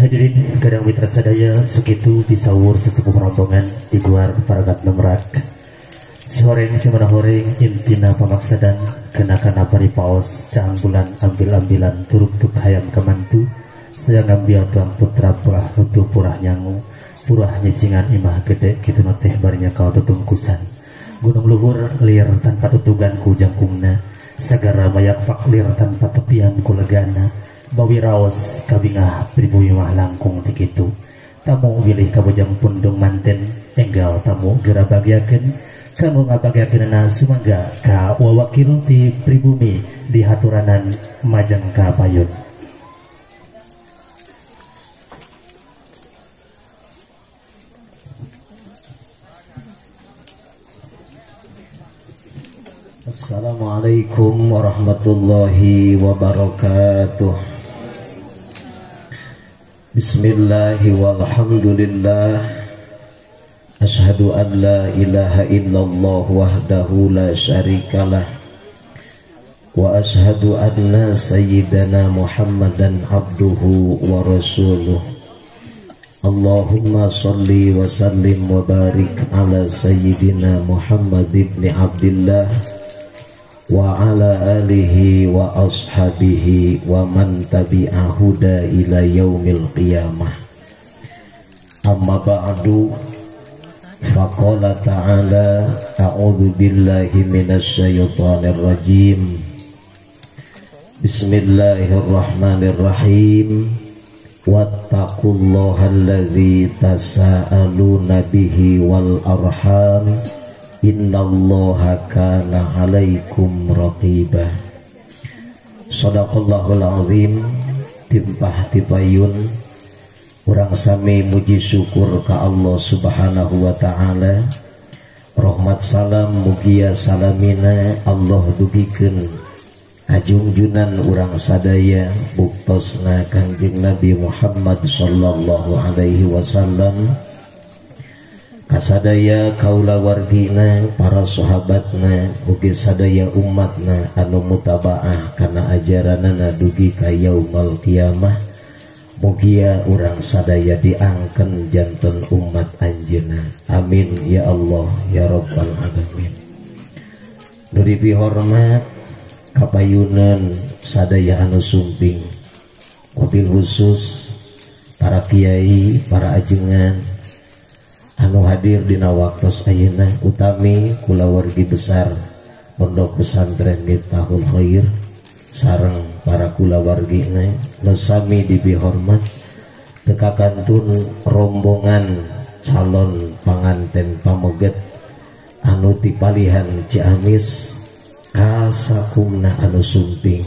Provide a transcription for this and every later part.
Hadirin kadang mitra sadaya segitu pisawur sesepuh rombongan di guar paragat Merak. Si horeng si mana horeng intina pamaksadan kena-kana pari paos caambulan ambil-ambilan turuk-tuk hayam kemantu sedang ngambil tuang putra purah nutu purah nyangu purah nyicingan imah gede kitu teh barinya kau tutungkusan gunung luhur lir tanpa tutugan ku jangkungna sagara mayak faklir tanpa tepian ku legana bawi raos kabingah pribumi mah langkung tikitu tamu wilih kabujang pundung manten enggal tamu gera bagiakeun kanggo ngabagiakeunana sumangga ka wawakil ti pribumi di haturanan Majangka Payun. Assalamualaikum warahmatullahi wabarakatuh. Bismillahi walhamdulillah. Ashhadu an la ilaha illallah wahdahu la syarikalah. Wa ashhadu anna sayyidana Muhammadan abduhu wa rasuluh. Allahumma salli wa sallim wa barik ala sayyidina Muhammad ibn Abdillah wa ala alihi wa ashabihi wa man tabi'a huda ila yaumil qiyamah. Amma ba'du, faqala ta'ala a'udzu billahi minasy syaithanir rajim. Bismillahirrahmanirrahim. Wattaqullaha allazi tasaaluna bihi wal arham innallaha kana alaikum raqiba. Shadaqallahul azim. Timpah tipayun urang sami muji syukur ka Allah subhanahu wa ta'ala. Rahmat salam mugia salamina Allah dugikeun kajungjunan urang sadaya buktosna Kangjeng Nabi Muhammad sallallahu alaihi wasallam, kasadaya kaula wargina, para sahabatna, ugi sadaya umatna anu mutabaah kana ajaranana dugi ka yaumal qiyamah. Mugia urang sadaya diangken janten umat anjeunna. Amin ya Allah ya rabbal alamin. Nu dipihormat kapayunan sadaya anu sumping, wabil khusus para kiai, para ajengan anu hadir dina waktos ayeuna, utami kulawargi besar Pondok Pesantren Miftahul Khair sareng para kulawargina nu sami dipihormat, teka kantun rombongan calon panganten pameget anu tipalihan Ciamis kasakumna anu sumping,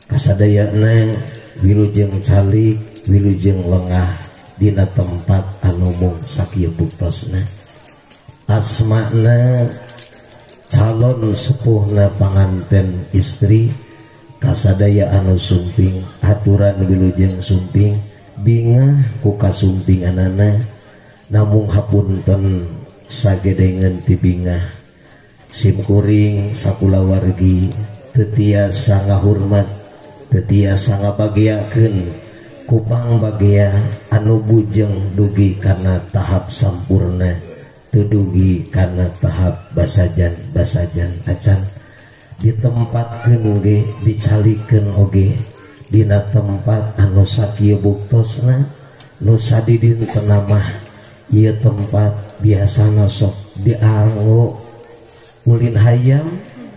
kasadayana wilujeng calik wilujeng lengah dina tempat anu mung sakieu buktosna. Asmana calon sepuhna panganten istri kasadaya anu sumping, aturan wilujeng sumping, bingah ku kasumpinganana, namung hapunten sagedengeun ti bingah. Simkuring sakulawargi teu tiasa ngahurmat, teu tiasa ngabagiakeun kupang bagia anu bujeng dugi kana tahap sampurna, teu dugi kana tahap basajan-basajan acan. Ditempatkeun oge, dicalikeun oge dina tempat anu sakieu buktosna, nu sadidintenna mah ieu tempat biasana sok dianggo ulin hayam,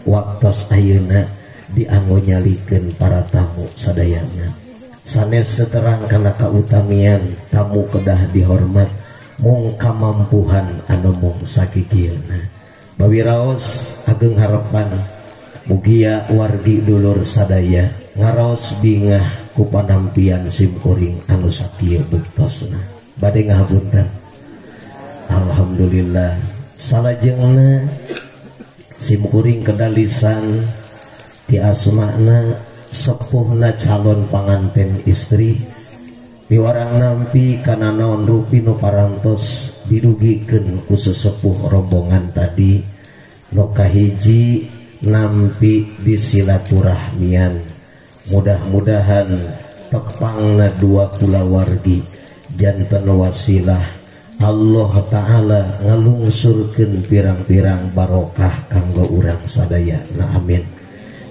waktos ayeuna dianggo nyalikeun para tamu sadayana. Sanes terang kana kautamian tamu kedah dihormat mung kamampuhan anu mung sakikieuna. Bawiraos ageng harapan mugia wargi dulur sadaya ngaraos bingah ku panampian simkuring anu sakieu buktosna. Bade ngahapunten. Alhamdulillah. Salajengna simkuring kedalisan di asmana sepuhna calon panganten istri piwarang nampi kana naon rupi nu parantos didugikeun ku sesepuh rombongan tadi. Nu kahiji nampi di silaturahmian, mudah-mudahan tepangna dua kulawargi janten wasilah Allah Ta'ala ngalungsurkeun pirang-pirang barokah kanggo urang sadaya. Nah, amin.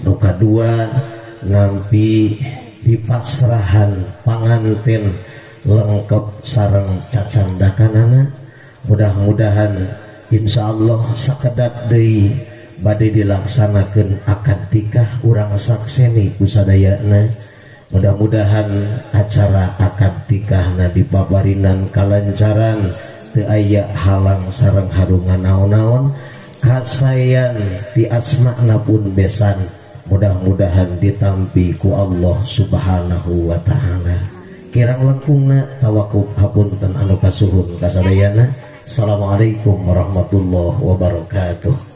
Nu kadua nampi dipasrahan panganten lengkap sareng cacandakanana, mudah-mudahan insyaallah sakedap deui bade dilaksanakeun akad nikah urang sakseni ku sadayana. Mudah-mudahan acara akad nikahna dipabarinan kalancaran, teu aya halang sareng harungan naon-naon, kasayan di asma'na pun besan, mudah-mudahan ditampi ku Allah Subhanahu wa ta'ala. Kirang langkungna tawakuf hapunten anu kasuhun kasadayana. Assalamualaikum warahmatullahi wabarakatuh.